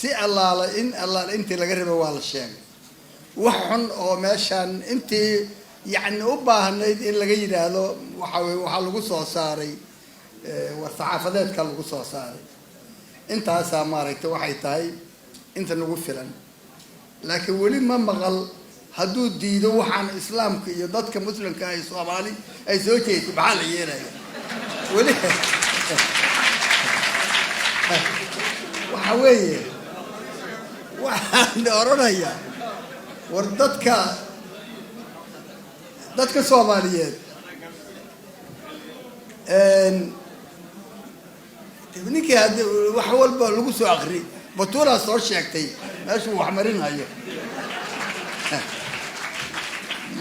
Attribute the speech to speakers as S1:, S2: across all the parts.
S1: Si allaala in allaala intii laga raba waa la sheegay. Wax xun oo meeshaan intii yacni u baahnayd in laga yidhaahdo waxa weye waxaa lagu soo saaray war saxaafadeedka lagu soo saaray. Intaasaa maaragtay waxay tahay inta nagu filan. Laakiin weli ma maqal hadduu diido waxaan islaamka iyo dadka muslimka ay Soomaali ay soo jeeday, maxaa la yeelaya? Weli waxa weeye waxaan oranayaa, war dadka Soomaaliyeed, ninkii haddi wax walba lagu soo akri, batuulaa soo sheegtay meeshuu wax marinayo.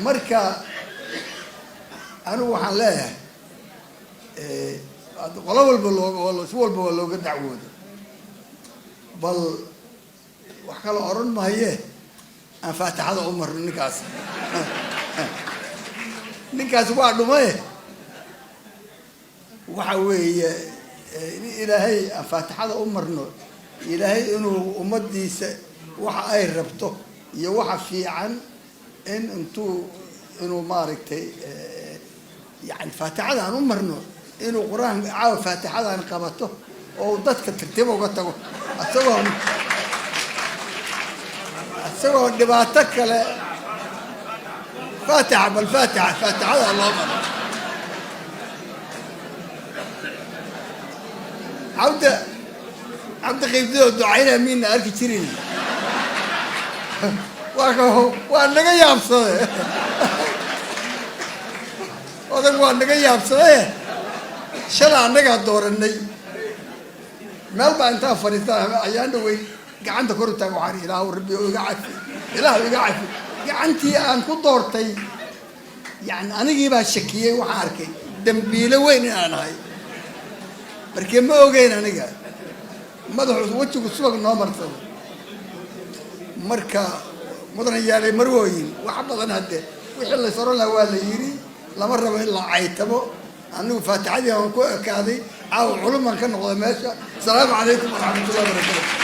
S1: Marka anigu waxaan leeyahay, qolo walba loo si walba waa looga dacwooda, bal wax kala oran mahaye, aan faatixada u marno ninkaas. Ninkaas waa dhumaye, waxa weeye in Ilaahay aan faatixada u marno, Ilaahay inuu ummaddiisa waxa ay rabto iyo waxa fiican in intuu inuu maaragtay yani faatixada aan u marno, inuu Qur-aan caawa faatixadaan qabato oo dadka tartiib uga tago, isagoo dhibaato kale. Faatixa, bal faatixa, faatixada loo maro. Cabda Cabdi Qaybdidoo ducaynaa miina arki jirin, waa ka waa naga yaabsade odag, waa naga yaabsade. Shala annagaa dooranay, meel baa intaa fadhiistaan ayaan dhawey gacanta kor u taaga, waxaan Ilaahu rabbi iga cafi, Ilaahu iga cafi gacantii aan ku doortay. Yani anigii baa shakiyey, waxaan arkay dambiilo weyn inaan ahay. Markee ma ogeyn aniga madaxu wejigu subag noo marsado. Marka mudan yaalay marwooyin wax badan hadde wixii lays oran lahaa waa la yidhi, lama rabo in la caytamo. Anigu faatixadii aan ku ekaaday, caawa culumaan ka noqda meesha. Asalaamu calaykum waraxmatullahi wabarakaatu.